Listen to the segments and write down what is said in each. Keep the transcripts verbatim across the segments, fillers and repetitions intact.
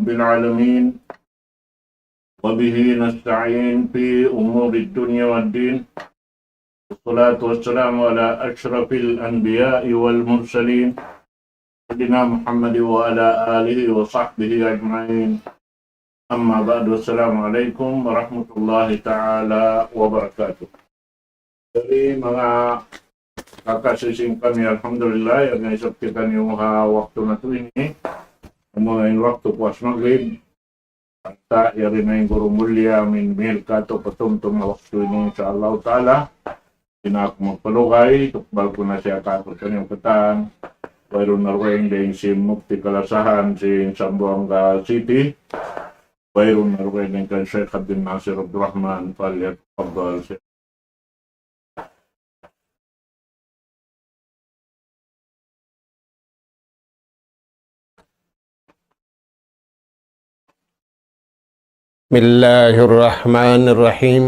العالمين، وبه نستعين في أمور الدنيا والدين. والصلاة والسلام على أشرف الأنبياء والمرسلين، سيدنا محمد وعلى آله وصحبه أجمعين. أما بعد، السلام عليكم ورحمة الله تعالى وبركاته. Jadi, manga kakasi sin kami, alhamdulillah, yari na isab kitaniyu ha waktu natu' ini. Amu na in waktu puas magrib. Anta yari na in guru mulliya amin mihil katu' patumtum ha waktu ini, insya Allah ta'ala. Di' na aku magpalugay, tukbal ku na siya katu' kaniyu katan. Wayruun na dugaing dayn sin Mufti Kalasahan sin Zamboanga City. Wayruun na dugaing dayn kan Sheikh Abdul Nasir Abdul Rahman, فليتفضل. بسم الله الرحمن الرحيم.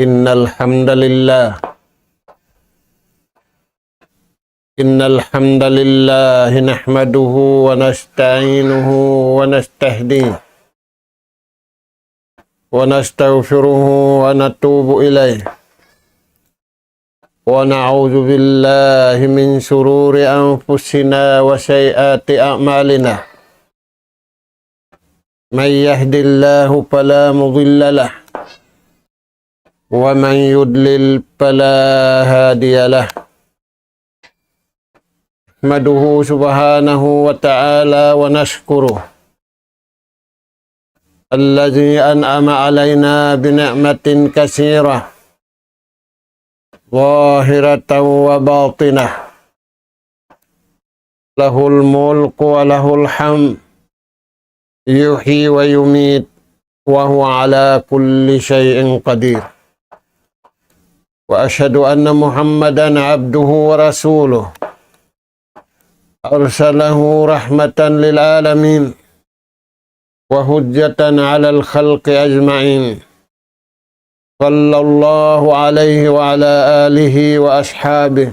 إن الحمد لله، إن الحمد لله نحمده ونستعينه ونستهديه، ونستغفره ونتوب إليه، ونعوذ بالله من شرور أنفسنا وسيئات أعمالنا. من يهد الله فلا مضل له، ومن يضلل فلا هادي له. نحمده سبحانه وتعالى ونشكره الذي أنعم علينا بنعمة كثيرة ظاهرة وباطنة. له الملك وله الحمد، يحيي ويميت، وهو على كل شيء قدير. وأشهد أن محمدا عبده ورسوله، أرسله رحمة للعالمين وحجة على الخلق أجمعين، صلى الله عليه وعلى آله وأصحابه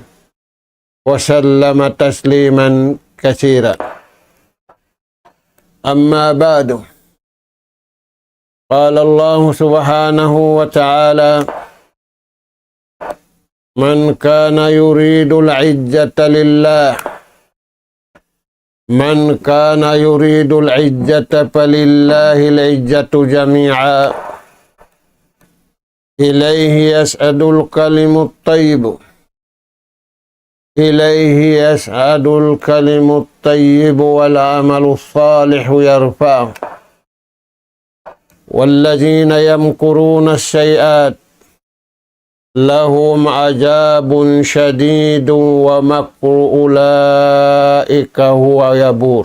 وسلم تسليما كثيرا. أما بعد، قال الله سبحانه وتعالى: من كان يريد العزة لله، من كان يريد العزة فلله العزة جميعا، إليه يصعد الكلم الطيب، إليه يصعد الكلم الطيب والعمل الصالح يرفعه، والذين يمكرون السيئات لهم عذاب شديد ومكر أولئك هو يبور.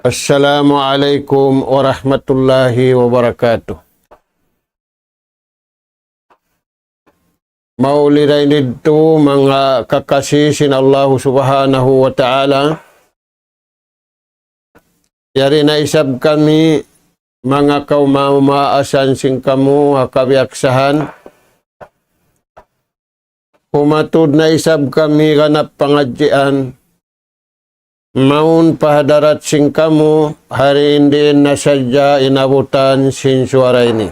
السلام عليكم ورحمة الله وبركاته. Mauli dayn didtu manga kakasi sin Allahu Subhanahu wa Ta'ala. Yari na isab kami manga kauma-, kaumaasan sin kamu ha kabiyaksahan. Humatud na isab kami ganap pangadjian. Mawn pa hadarat sin kamu, ha diin-diin na sadja in abutan sin suwara ini.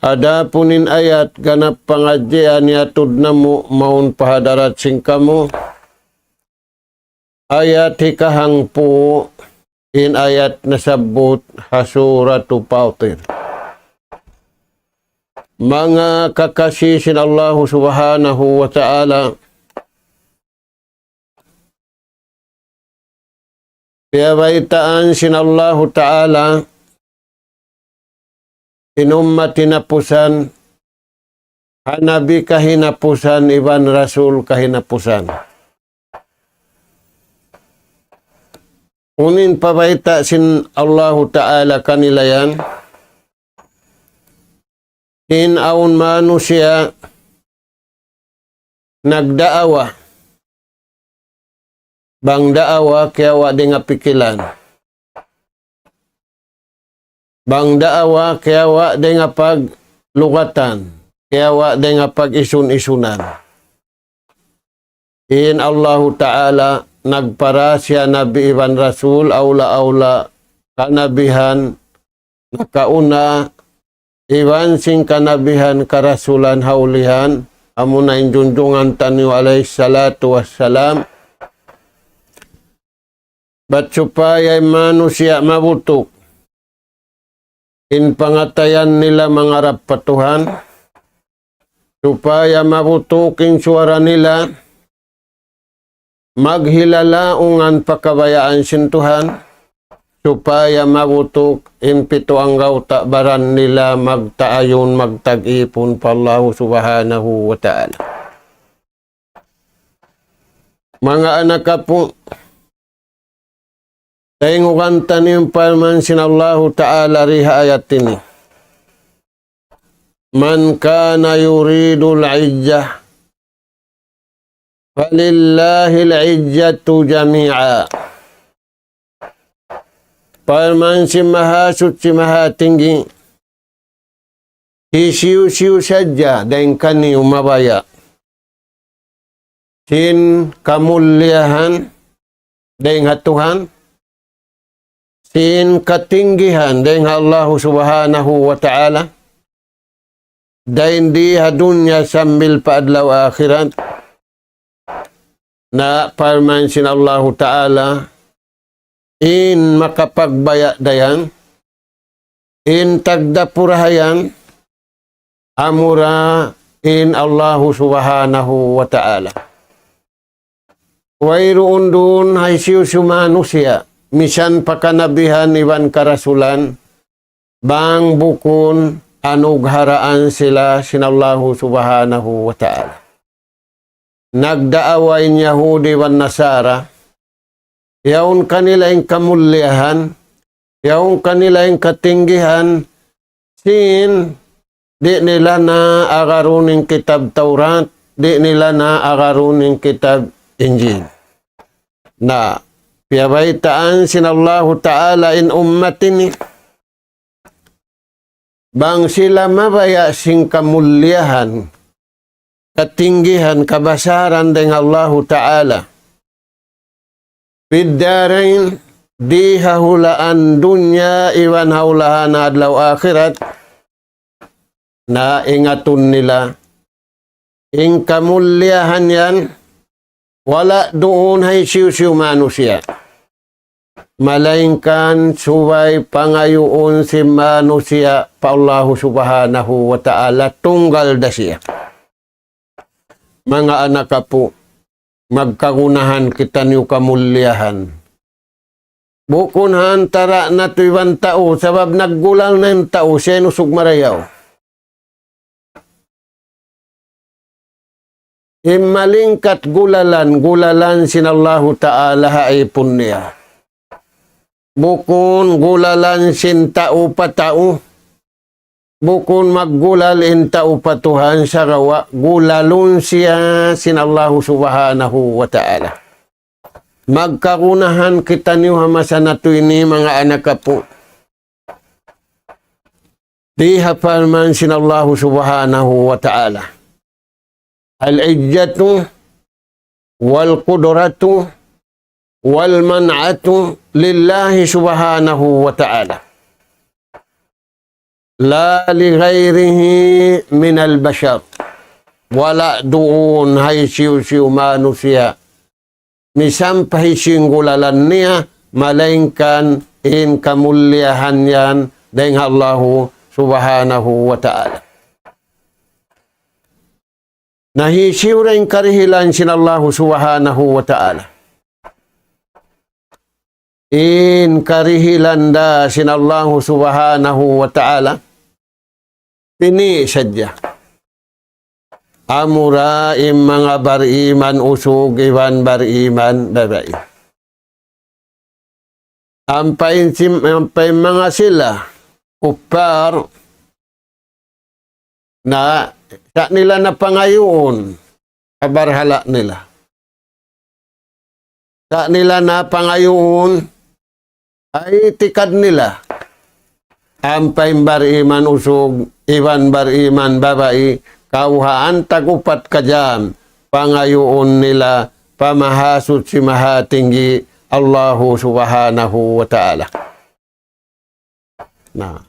Adapun in ayat ganap pangadjian iyatud namu' mawn pa hadarat sin kamu, ayat hikahangpu' in ayat nasabbut ha Suratu Fatir. Manga kakasi sin Allahu Subhanahu wa Ta'ala, piyabaytaan sin Allahu Ta'ala in ummat hinapusan, ha nabi kahinapusan iban rasul kahinapusan. Unu in pabayta' sin Allahu Ta'ala kanila yan, in awn manusiya' nagdaawa. Bang daawa kiyawa' dayn ha pikilan. Bang daawa kiyawa' dayn ha paglugatan. Kiyawa' dayn ha pag-isun-isunan. In Allahu Ta'ala nagpara siya nabi iban rasul, awla-awla kanabihan nakauna, iban sin kanabihan karasulan ha ulihan, amuna in junjungan taniyu alayhi salatu wassalam. Bat supaya in manusiya' mabutuk in pangatayan nila mangarap pa Tuhan, supaya mabutuk in suwara nila, maghilala ungan pakabayaan sin Tuhan, supaya mabutuk in pitu anggawta' baran nila magtaayun, magtag-ipun pa Allahu Subhanahu wa Ta'ala. Manga anak apu', tayngugan taniyu in parman sin Allahu Ta'ala di ha ayat ini. من كان يريد العزة فلله العزة جميعا. Parman sin Mahasuchi Mahatinggi, hisiyu-siyu sadja dayn kaniyu mabaya' sin kamulliyahan dayn ha Tuhan, sin katinggihan dayn ha Allahu Subhanahu wa Ta'ala, dayn di ha dunya sambil pa adlaw akhirat, na parman sin Allahu Ta'ala, in makapagbaya' dayn, in tagdapu dayn, amura in Allahu Subhanahu wa Ta'ala. Wayruun duun ha hisiyu-siyu manusiya', misan pa kanabihan iban karasulan, bang bukun anugharaan sila sin Allahu Subhanahu wa Ta'ala. Nagdaawa in Yahudi iban Nasara, yaun kanila in kamulliyahan, yaun kanila in katinggihan, sin di' nila na agarun in kitab Tawrat, di' nila na agarun in kitab Injil. Na, piyabaytaan sin Allahu Ta'ala in ummat ini, bang sila mabaya' sin kamulliyahan, katinggihan, kabasaran dayn Allahu Ta'ala. في الدارين, di ha hulaan dunya iban ha hulaan adlaw akhirat, na ingatun nila in kamulliyahan yan, wala' duun ha hisiyu-siyu manusiya'. Malaingkan subay pangayuun sin manusiya' pa Allahu Subhanahu wa Ta'ala tunggal da siya. Manga anak apu', magkagunahan kitaniyu kamulliyahan. Bukun ha antara' natu' iban tau, sabab naggulal na in tau, siya in usug marayaw. In malingkat gulalan, gulalan sin Allahu Ta'ala ha ipun niya. Bukun gulalan sin tau pa tau. Bukun maggulal in tau pa Tuhan, sagawa' gulalun siya sin Allahu Subhanahu wa Ta'ala. Magkagunahan kitaniyu ha masa natu' ini, manga anak apu'. Di ha parman sin Allahu Subhanahu wa Ta'ala. العزة والقدرة والمنعة لله سبحانه وتعالى لا لغيره من البشر. Wala' duun ha hisiyu-siyu manusiya', misan pa hisiyu in gulalan niya, malaingkan in kamulliyahan yan dayn ha Allahu Subhanahu wa Ta'ala. Na hisiyu da in karihilan sin Allahu Subhanahu wa Ta'ala? In karihilan da sin Allahu Subhanahu wa Ta'ala, ini sadja. Amura in manga bariman usug iban bariman babai. Ampa in sim-, ampa in manga sila kuppar, na, sa' nila na pangayuun ha barhala' nila. Sa' nila na pangayuun ha itikad nila. Ampa in bariman usug iban bariman babai, kawhaan tag-upat ka jam, pangayuun nila pa Mahasuchi Mahatinggi Allahu Subhanahu wa Ta'ala. Na,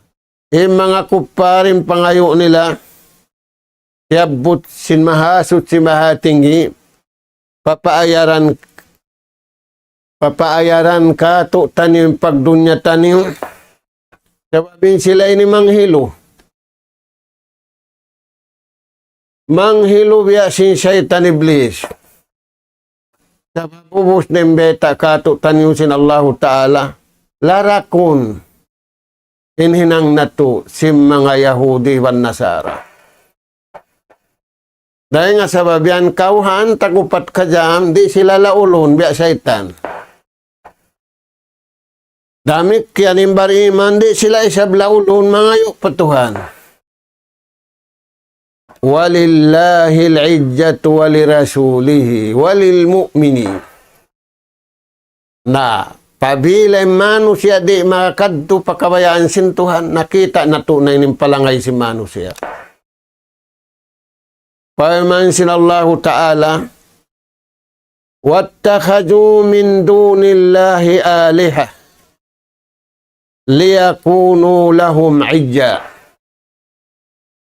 in manga kuppar in pangayu' nila, siyabbut sin Mahasuchi Mahatinggi, papaayaran, papaayaran katu'taniyu in pagdunya taniyu, sabab in sila ini manghilu. Manghilu biya' sin saytan Iblis. Sabab ubus na in bayta' katu'taniyu sin Allahu Ta'ala, larakun in hinang natu' sin manga Yahudi iban Nasara. Dayn ha sabab yan, kawhaan tag-upat ka jam, di' sila laulun biya' saytan. Damikkiyan in bariman, di' sila isab laulun mangayu' pa Tuhan. وَلِلَّهِ الْعِزَّةُ وَلِرَسُولِهِ وَلِلْمُؤْمِنِينَ. Na, apabila in manusiya' di' makakadtu pa kabayaan sin Tuhan, nakita' natu' na ini in palangay sin manusiya'. Parman sin Allahu Ta'ala, وَاتَّخَذُوا مِن دُونِ اللَّهِ آلِهَةً لِيَكُونُوا لَهُمْ عِزًّا.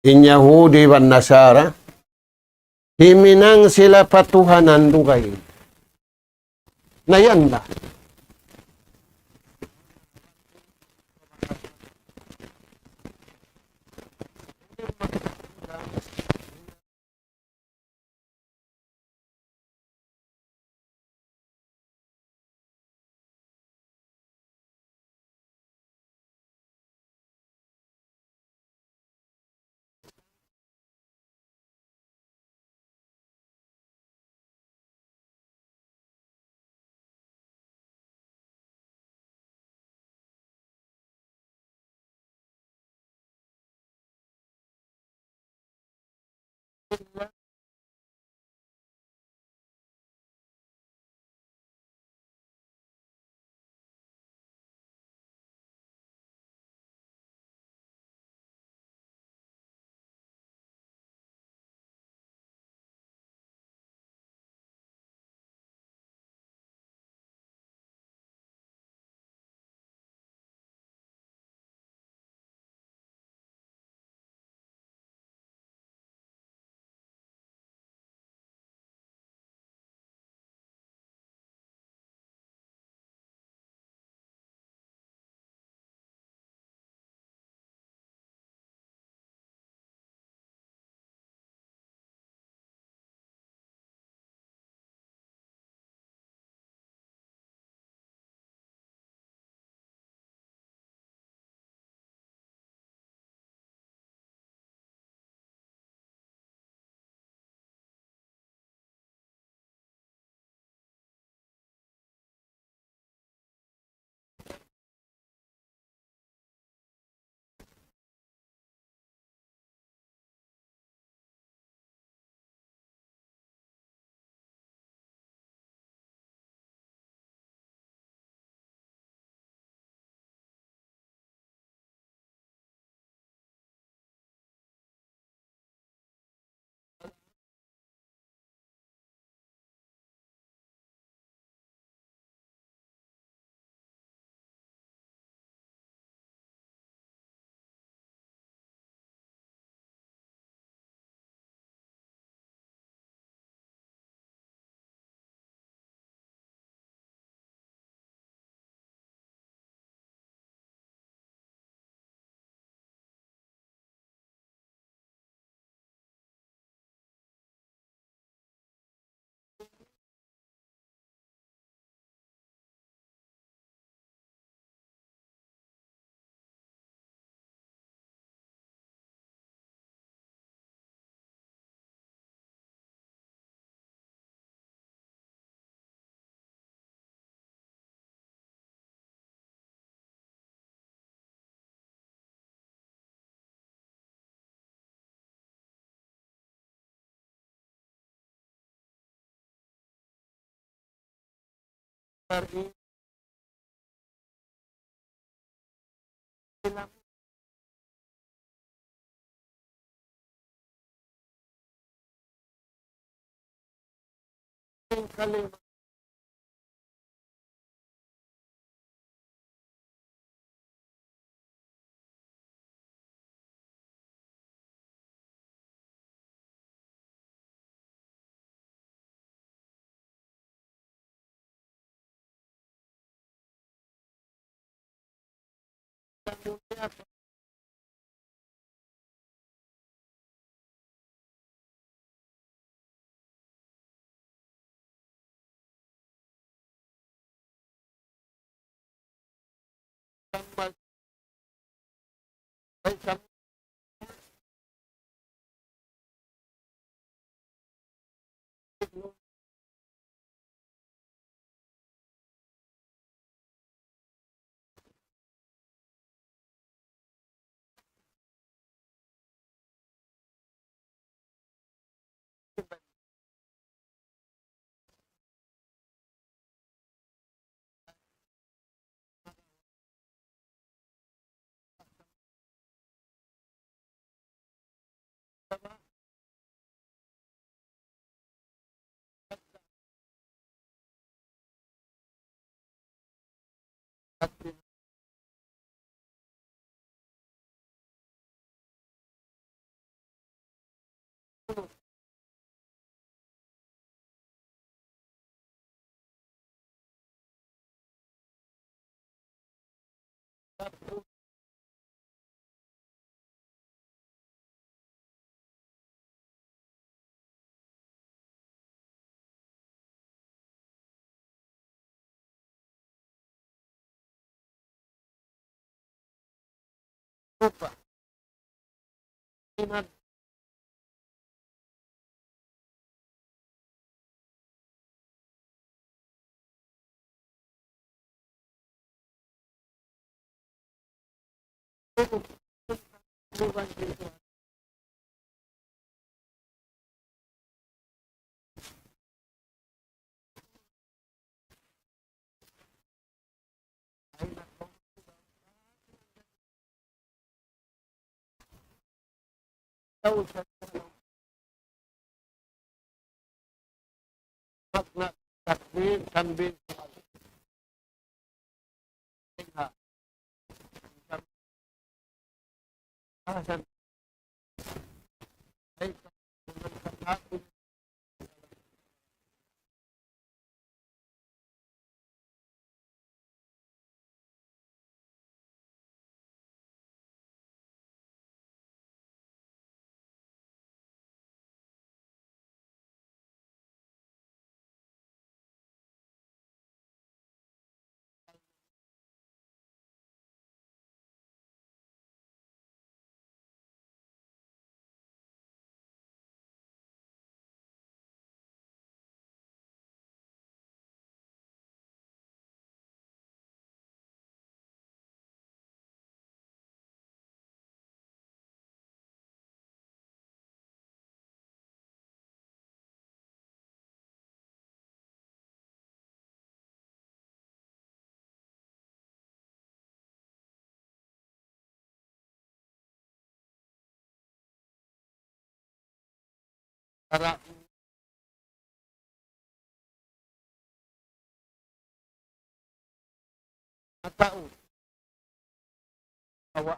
In Yahudi iban Nasara, himinang sila patuhanan dugaing. Na yan da. in kalima. Rupa. Ingat. Takbir sambil Para matau. Awa.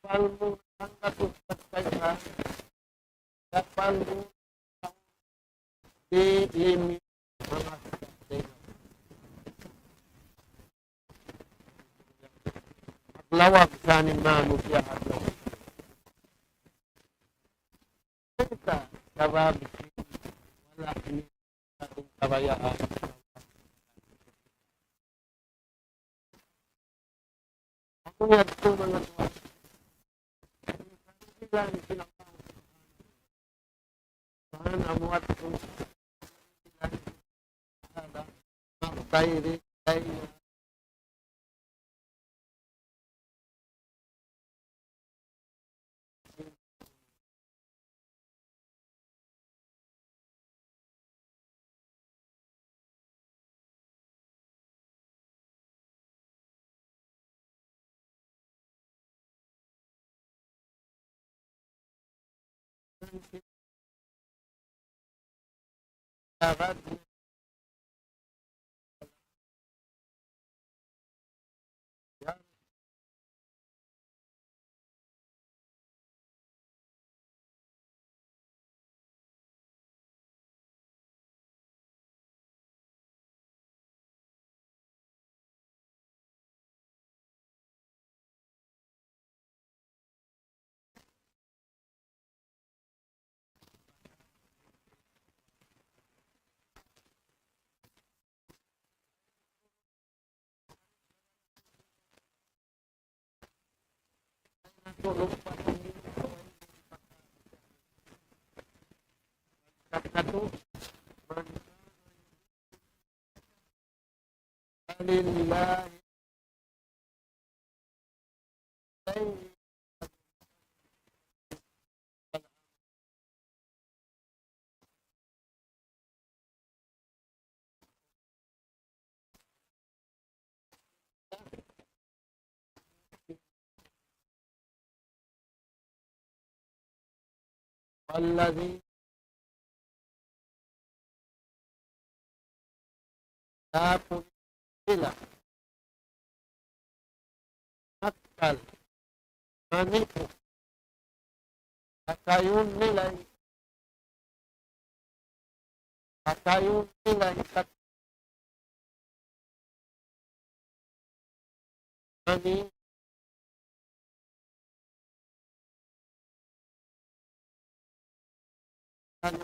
Dapan mu hanggatus kaiha, dapan mu di ini maglawag sa ni manusiya' ha lawag. Kita, وبصر ولحم. Kabayaan. Amu yadtu manga tuwan. Sila in sila. Amu yadtu. Khairi. لله. والذي لا تنزل أكل منك. Pakayun nila in, pakayun nila in kat-, ani, ani,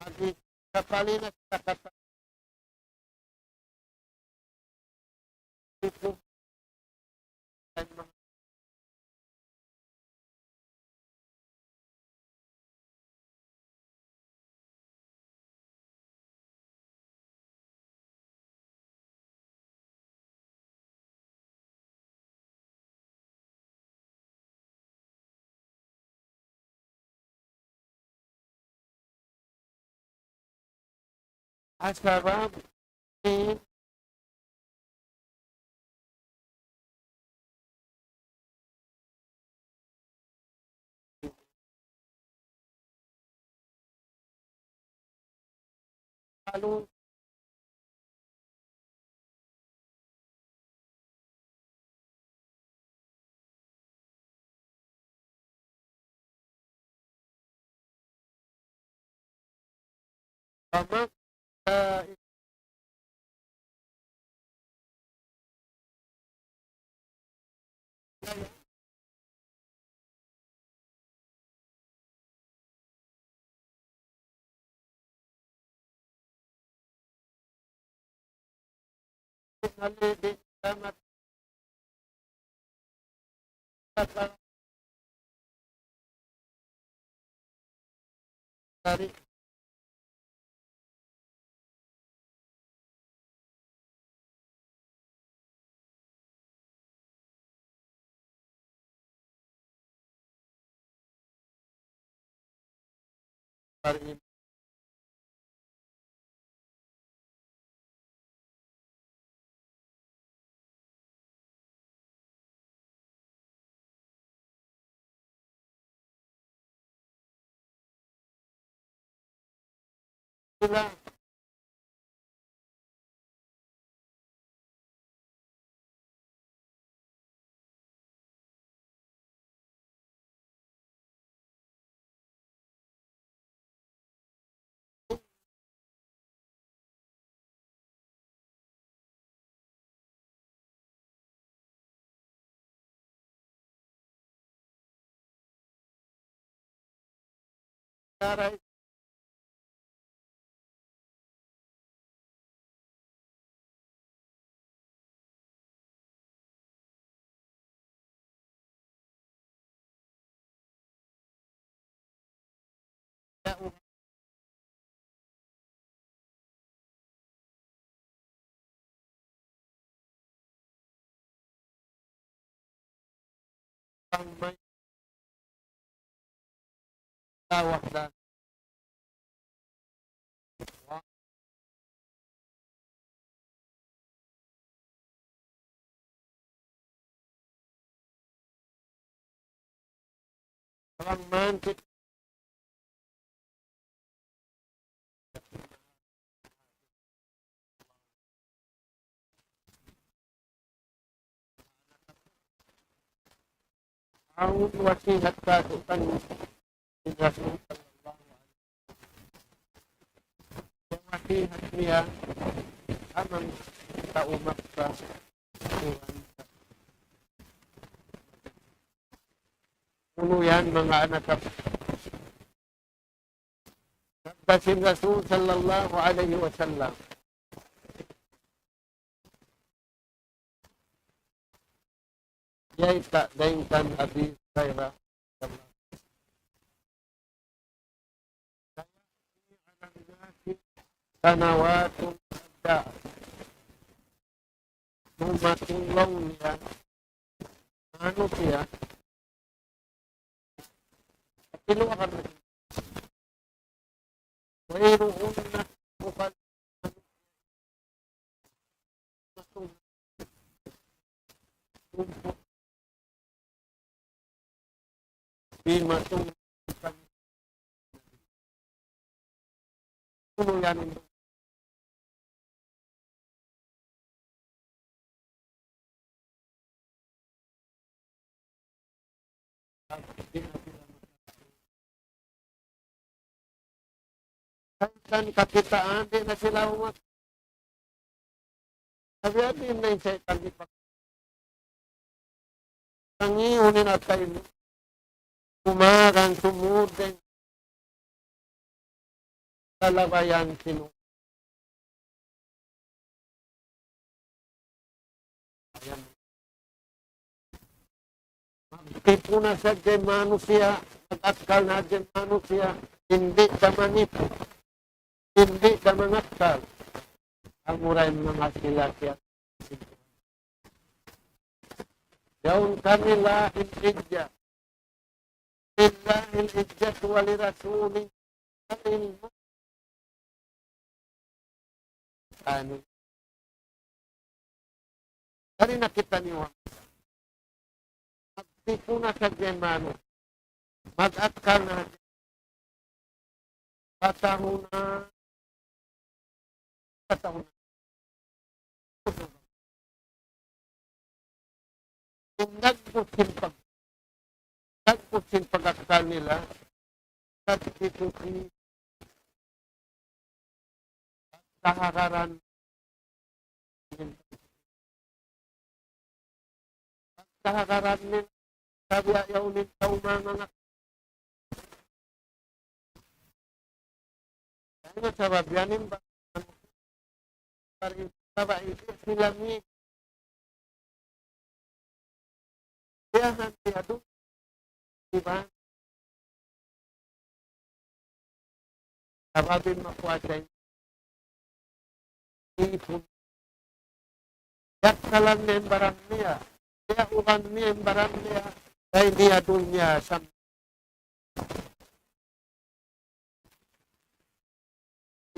Agi, kapali na kita kata. Itu. Asal daray. Bang may tawag na. Bang man kit-, Awn wasihat kātu'niyu sin Rasul sallallahu alayhi wasallam. Wasihat niya ha manga tau Makkah. Unu yan, manga anak kap-, Sabda sin Rasul sallallahu alayhi wasallam. Yari ta dayn kan Abi Hurairah. سنوات عداء. Dumatung laung niya, anu siya, kiluaran na siya. Wayruun na bukal Di' matungud. Unu yan? Kan kakitaan, di' na sila umat. Sabi, di' na in saytan di' pa-, tangi unin at kain. Kumagan sumud dayn kalabayan sinu. Ayan. Magtipu na sadja in manusiya', mag-akkal na sadja in manusiya', di' da manipu, di' da mangakkal. Amura in manga sila kiya. Yaun kanila in idja. لله العزة ولرسوله وللمؤمنين. Anu. Dari na kitaniyu. Magtipu na sadja in manusiya'. Mag-akkal na. Patahuna. Patahuna. In nagput sin pag-, nagput sin pag-akkal nila, nagtituki, kahagaran, kahagaran nila, sabi ayaw nila umangangak. Kaya nga sabab yan in ba-, sabab ini sila mi-, Kaya hangkan adu, di ba? Sabab in makuha siya, ipun. Yakkalan niya in baran niya. Kaya ukan niya in baran niya. Kaya di' adu niya sa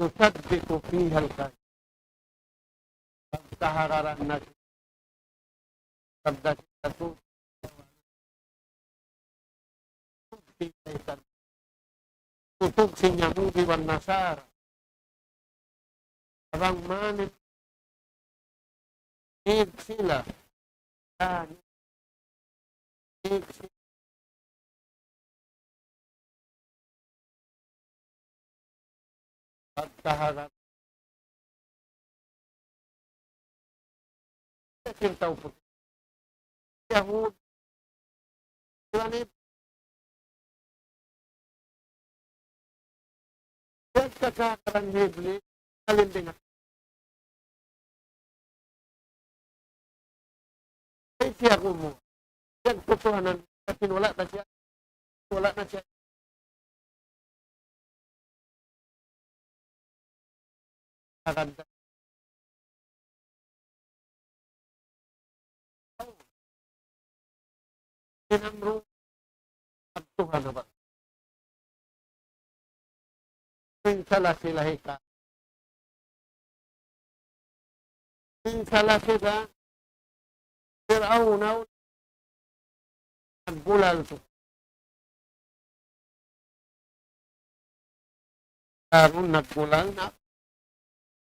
يثبت فيها القائل. Pagkahararan na sabda sin Rasul. Kutub sin Yahudi wan Nasara. Bang man in sila. Yan. Pagkaharap. Sin tau puti'. Yahud. Sila ni, Kagagaran hi Iblis, alin din. Ay, siya ku mu. Siya ku tuhanan, kasi wala' na siya. Wala' na siya. Kaganda. Pinamru. Tuhan apa? Pinsala sila hika. Pinsala sila Fir'aun, naggulal tu. Karun naggulal na.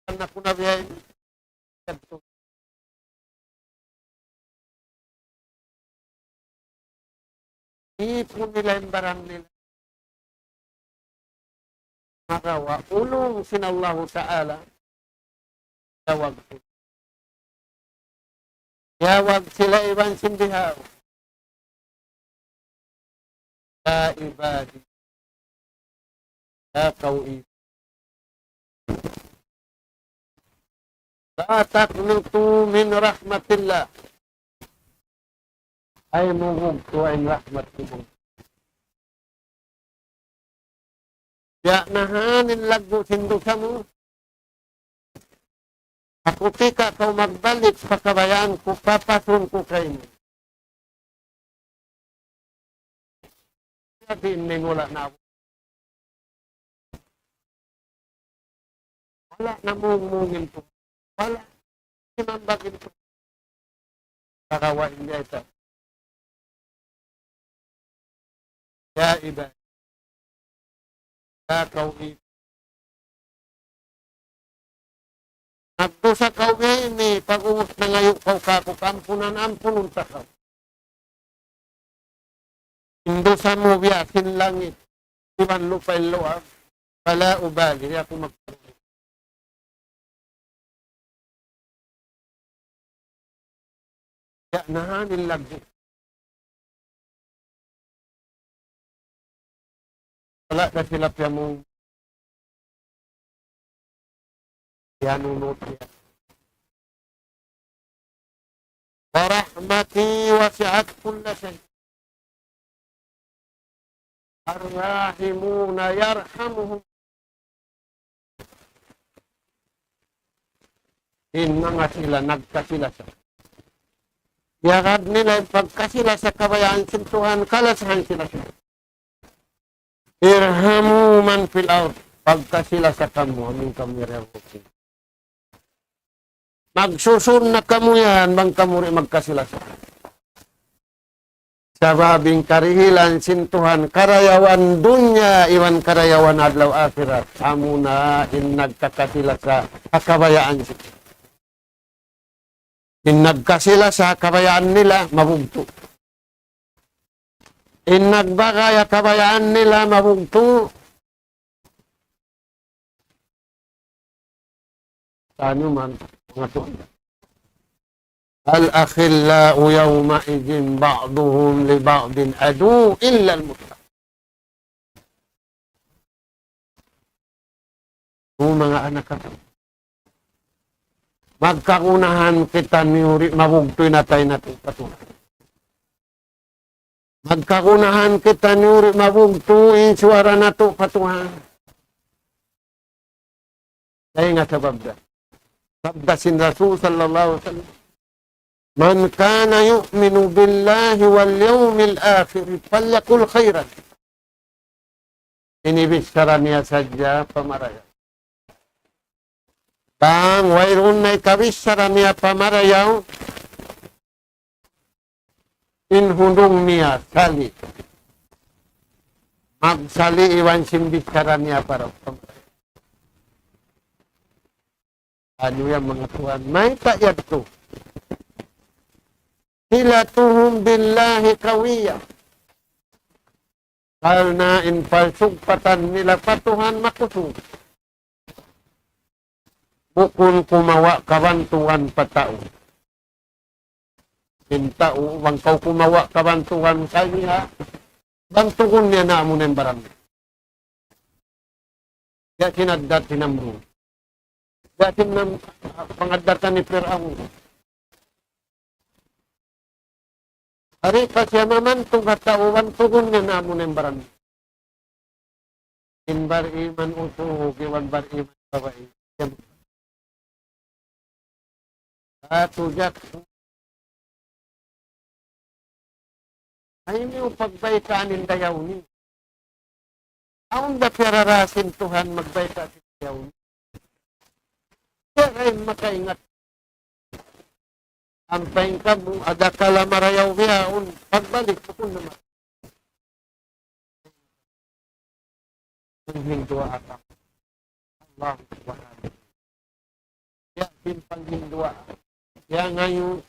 Anak ku na biya' ini. Ipun nila in baran nila. Marawa ulung sin Allahu Ta'ala. Tiyawag sila. Tiyawag sila iban sin bihaun. يا عبادي. Ya kaw i-, لا تقنطوا من رحمة الله. Ay mubugtu' in rahmat sin Tuhan. Biya' na hain in laggu' sin dusa mu. Aku tika kaw magbalik pa kabayaan ku, papasun ku kaymu. Jadi ini wala' na. Wala' na mungmungin tu. Wala' sinambagin tu. Karawa in biya' ita. Ya iba. Ya kaw i-, nagdusa kaw ini, pag-ubus nangayu' kaw kāku' kaampunan, ampunun ta kaw. In dusa mu biya' sin langit iban lupa' in luag, فلا أبالي, di' aku mag-, biya' na hain in laggu'. Wala' na sila piyamung-, piyanunut niya. ورحمتي وسعت كل شيء. الراحمون يرحمهم. In manga sila nagkasi-lasa. Yagad nila in pagkasi-lasa kabayaan sin Tuhan, kalasahan sila sila. ارحموا من في الأرض. Pagkasi-lasa kamu, amu in kamu yari. Magsusun na kamu yan, bang kamu di' magkasi-lasa. Sabab in karihilan sin Tuhan, karayawan dunya, iban karayawan adlaw akhirat. Amuna in nagkakasi-lasa, ha kabayaan sin. In nagkasi-lasa ha kabayaan nila, mabugtu'. In nagbagay ha kabayaan nila, mabugtu'. Tanu man, manga tuwan. الأخلاء يومئذ بعضهم لبعض عدو إلا المتقين. O manga anak aku, magkagunahan kita niyu di' mabugtu' in atay natu' pa Tuhan. Magkagunahan kita niyu di' mabugtu' in suwara natu' pa Tuhan. Dayn ha sabab da. Sabda sin Rasul sallallahu alayhi wasallam, من كان يؤمن بالله واليوم الآخر فليقل خيرا. Ini bichara niya sadja pamarayaw. Bang wayruun na ikabichara niya pamarayaw, in hundung niya sali'. Magsali' iban sin bichara niya para pamarayaw. Anu yan, manga tuwan, mayta' yadtu? صلتهم بالله قوية. Karna' in pagsugpatan nila pa Tuhan makusug. Bukun kumawa' kabantugan pa tau. In tau, bang kaw kumawa' kabantugan kaniya, bantugun niya na amu na in baran. Diya sinaddar hi Namrud. Diya sin nam-, pangaddatan hi Pir'aun. Ari pa siya mamantug ha tau, bantugun niya na amu na in baran. In bariman usug, iban bariman babai. Atu jak. Ay niyu pagbaytaan in dayaw niyu. Awn da piyarara sin Tuhan magbayta' sin dayaw niyu. Siya in makaingat. Ampa in kamu, adakala marayaw bihaun, pagbalik, bukun naman. Panghinduwaa kamu Allah Subhanahu. Ya, sin panghinduwaa. Ya, ngayu,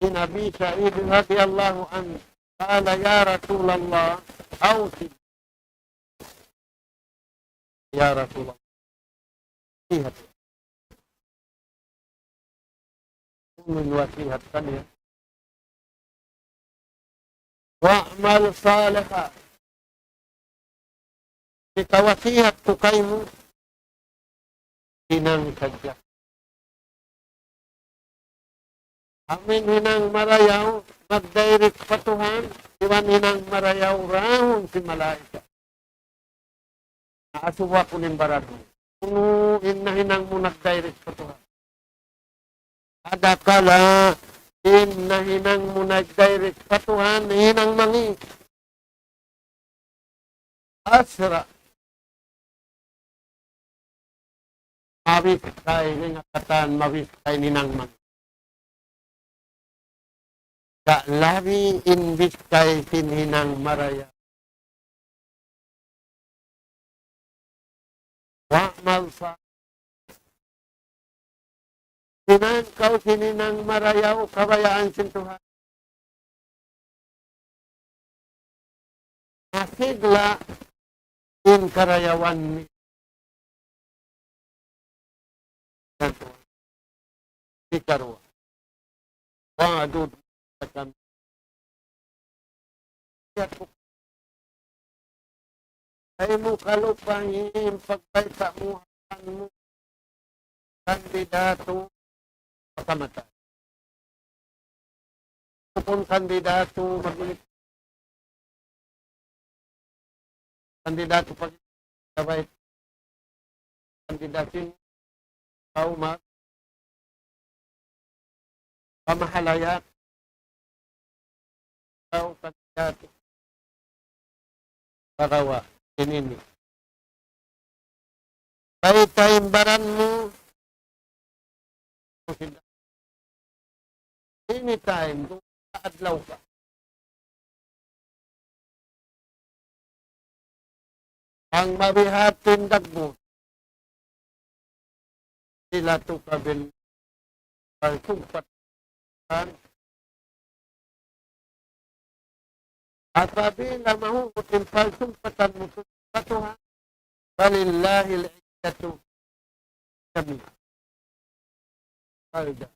in Abi Sa'id radiyallahu anhu, قال: يا رسول الله، أوصني. Ya Rasulullah. Nasihat. Unu in wasihat kaniya? واعمل صالحا. Hika wasihat ku kaymu, hinang sadja. Amu in hinang marayaw, mag-direct pa Tuhan, iban hinang marayaw rahun sin malaikat. Asubu aku in baran mu. Unu in nahinang mu nag-direct pa Tuhan? Adakala in nahinang mu nag-direct pa Tuhan, hinang mangi'. Asra. Mabiskay, in katan mabiskay in hinang mangi'. Sa' labi in biskay sin hinang marayaw. واعمل صالحا. Hinang kaw sin hinang marayaw kabayaan sin Tuhan. Masigla in karayawan niya. Hikaruwa. Wa'dud kami. Ay mu kalupahi in pagbayta' mu, mu kandidatu pa kamatay. Bukun kandidatu mag-, kandidatu pa sabay, kandidatu sin kauma, pamahalayat, tau kandidatu. Pagawa' ini ini. Bayta' in baran mu. Anytime, kung adlaw ka. Bang mabihat in dagbus, sila tu kabil palsugpat. Apabila mahugut in palsugpatan mu pa Tuhan, فلله العزة جميعا. Palda.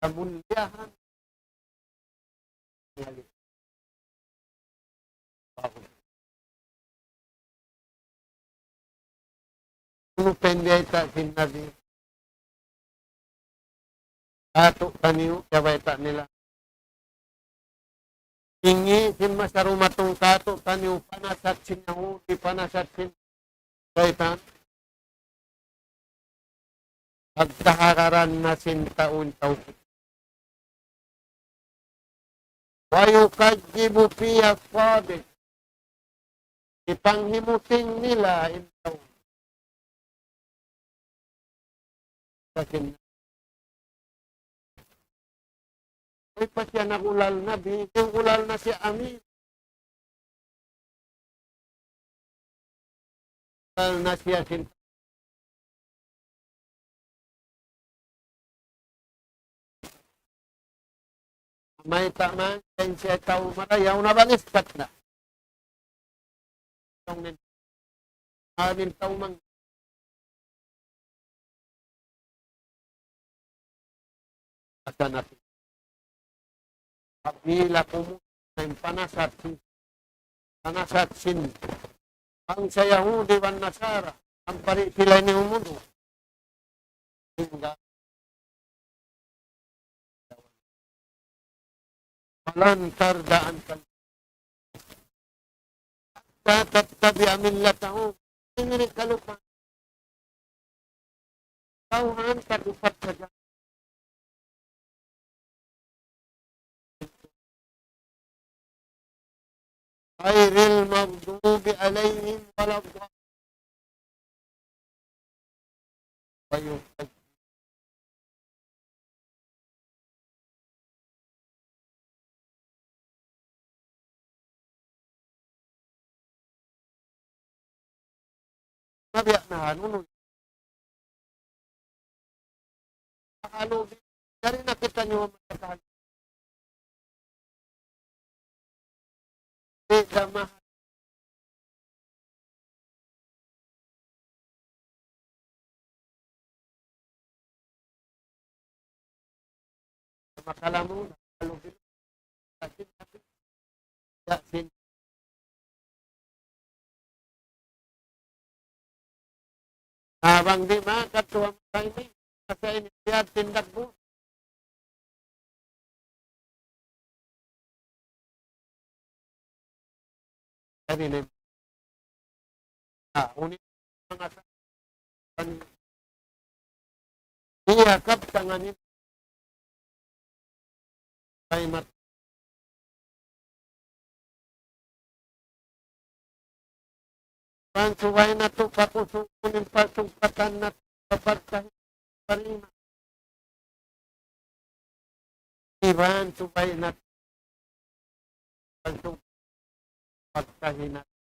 Kamulliyahan. Unu pa in biyayta' sin Nabi? Katu' taniyu, biyayta' nila. Ingi' sin masa dumatung katu' taniyu, panasat sin Yahudi, panasat sin Saitan. Pagkahagaran na sin tau in tau. ويكذب فيها الصادق. Ipanghimuting nila in tau. Sa' sin-, ay pa siya nag-ulal Nabi, nag-ulal na siya amin. Ulal na siya sin-, mayta' man, in siya tau marayaw na, baliskat na. Tong nin-, amin tau mang-, asa na. Apabila kumu-, in panasat sin, panasat sin Bangsa Yahudi wan Nasara, ampari sila ini umudu. Hingga ولن ترضى عنك حتى تتبع ملتهم. Ini kalupa. Tauhan kadupat saja. غير المغضوب عليهم ولا الضالين. Mabiya' na, unu? Halo, dari na kita nyo matakan. Di ka ma-, makalamu, halo, Yasin. Na bang di' makadtu ha mata ini, masa ini biya' tindak bu. Jadi ini, ah, unu in manga sa-, iya, kabtangan ini. Kay mat-, Iban subay natu' pakusugun in pasugkatan natu' pa pagtahi karima. Iban subay natu' pasug-, pagtahi natu'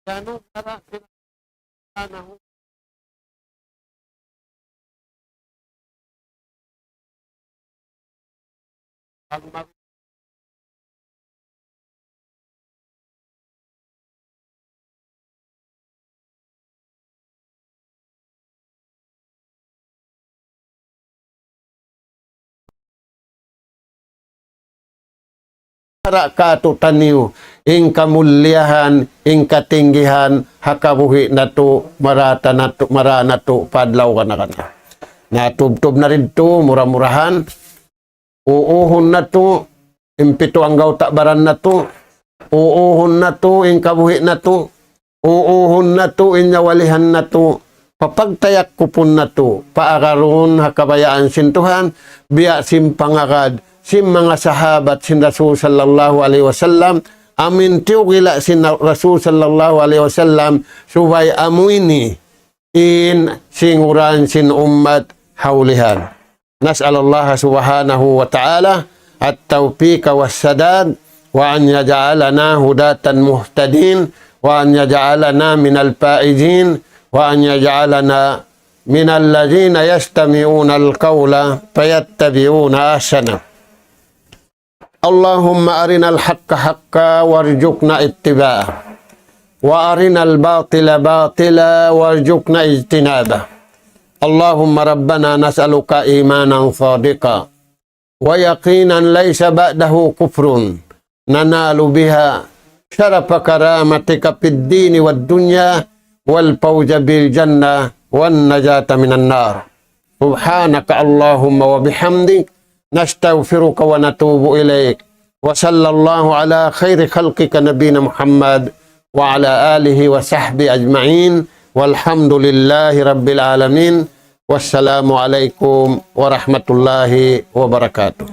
Subhanahu Para katu'taniyu in kamulliyahan, in katinggihan, ha kabuhi' natu', marata natu', mara natu', pa adlaw kana-kana. Na tubtub na didtu, mura-murahan. Uuhun natu', in pitu anggawta' baran natu'. Uuhun natu', in kabuhi' natu'. Uuhun natu', in nyawalihan natu'. Papagtayakupun natu'. Paagarun ha kabayaan sin Tuhan. Biya' sin pangagad sin manga sahabat sin Rasul sallallahu alayhi wasallam. Amu in tiyugila' sin Rasul sallallahu alayhi wasallam. Subay amu ini in singuran sin ummat ha ulihan. نسأل الله سبحانه وتعالى التوفيق والسداد، وأن يجعلنا هداة مهتدين، وأن يجعلنا من الفائزين، وأن يجعلنا من الذين يستمعون القول فيتبعون أحسنه. اللهم أرنا الحق حقا وارزقنا اتباعه، وأرنا الباطل باطلا وارزقنا اجتنابه. اللهم ربنا نسألك إيمانا صادقا ويقينا ليس بعده كفر ننال بها شرف كرامتك في الدين والدنيا والفوز بالجنة والنجاة من النار. سبحانك اللهم وبحمدك، نستغفرك ونتوب إليك. وصلى الله على خير خلقك نبينا محمد وعلى آله وصحبه أجمعين. والحمد لله رب العالمين. والسلام عليكم ورحمة الله وبركاته.